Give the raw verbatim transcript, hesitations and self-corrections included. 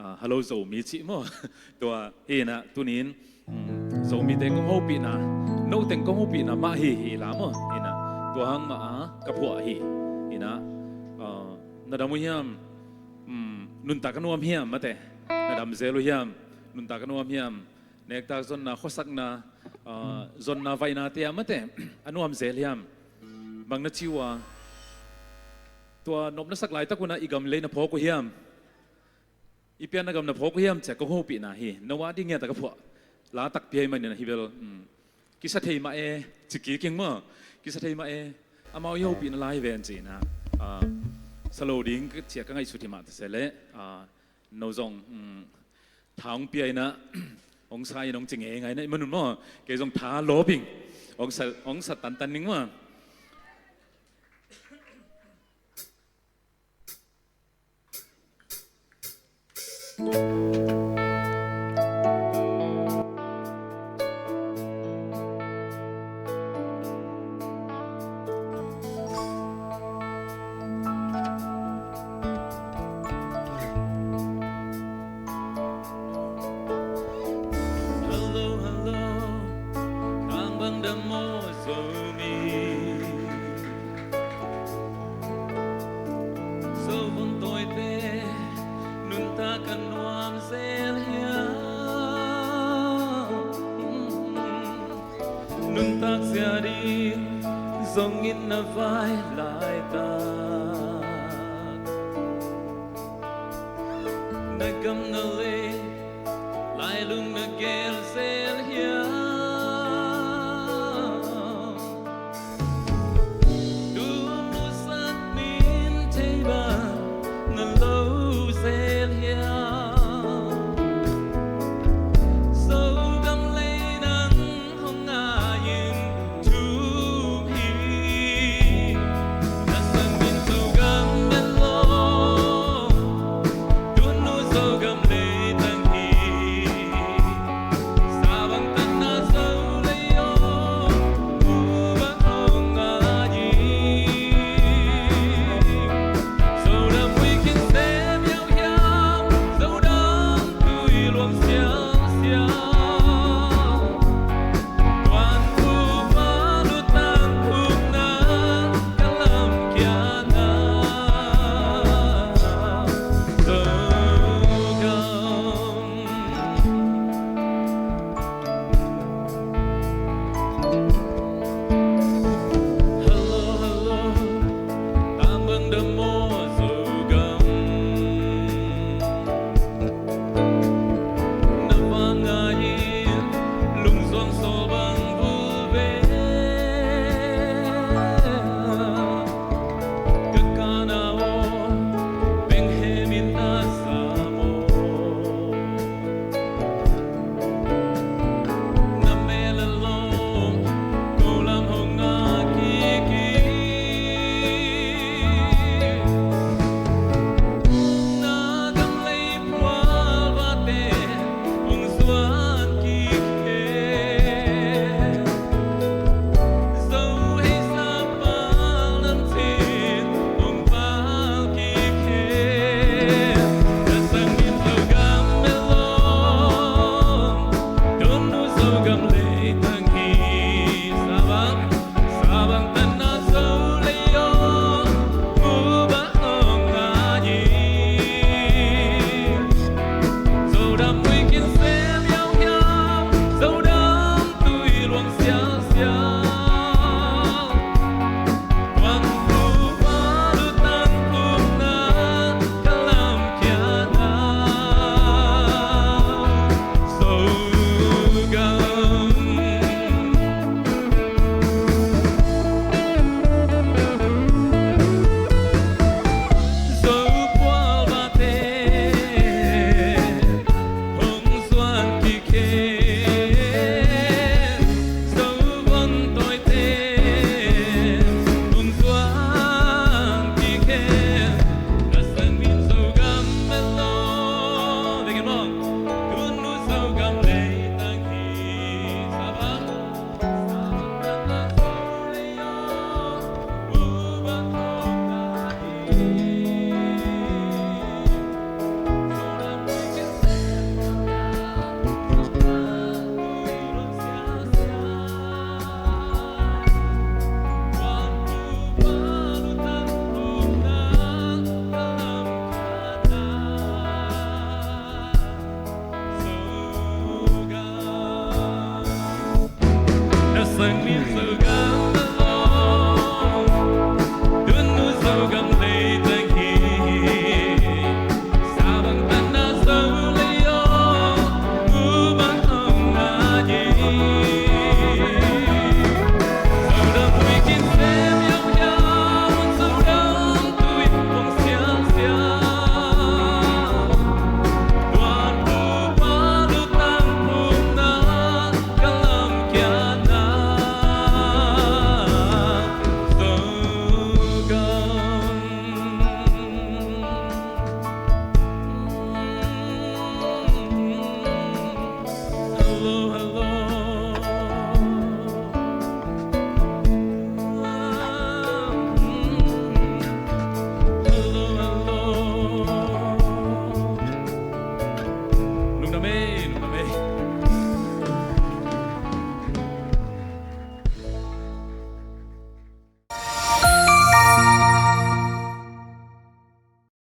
Ah, hello Zomi cih maw? Tua hi inah tunin, um, Zomite kong hopihna, noteng kong hopihna mah hi hi la maw? Inah tua hang mah a ka phuah hi. Inah, ah, na dam uh hiam? Um, nuntak a nuam hiam mate? Na dam zel uh hiam? Nuntak a nuam hiam? Nektak zonna, khuasakna, ah, zonna vaihna te ah mate a nuam zel hiam? Bang na ci uh a, tua nop na sak laitak unah i gam lei na phawk uh hiam? I pianna gam na phawk uh hiam ci-a kong hopihna hi. No a ding ngiat a ka phuah la takpi ahih manin ahi bel, um, kisa thei mah e, ci kik ing maw? Kisa thei mah e. Amau i hopihna lai hi ven ci inah, ah, sa lo ding ka ci-a ka ngaihsut hi mah ta se leh, ah, no zong, um, tha hong pia inah hong sa in hong ci ngeingai na i manun maw? Kei zong tha lawp ing. Hong sa, hong sa tantan ning maw? Hello, hello, kang bang dam maw Zomi? Zo vun tawite nuntak a nuam zel hiam? Nuntak zia ding zongin na vai laitak, na gam na lei lailung na gel zel hiam? Tun nusak min thei bang na lo zel hiam? Zogam lei nang hong ngai-in thum hi. Na sang min Zogam met lo, tun nu Zogam lei tang hi. Sa bang tang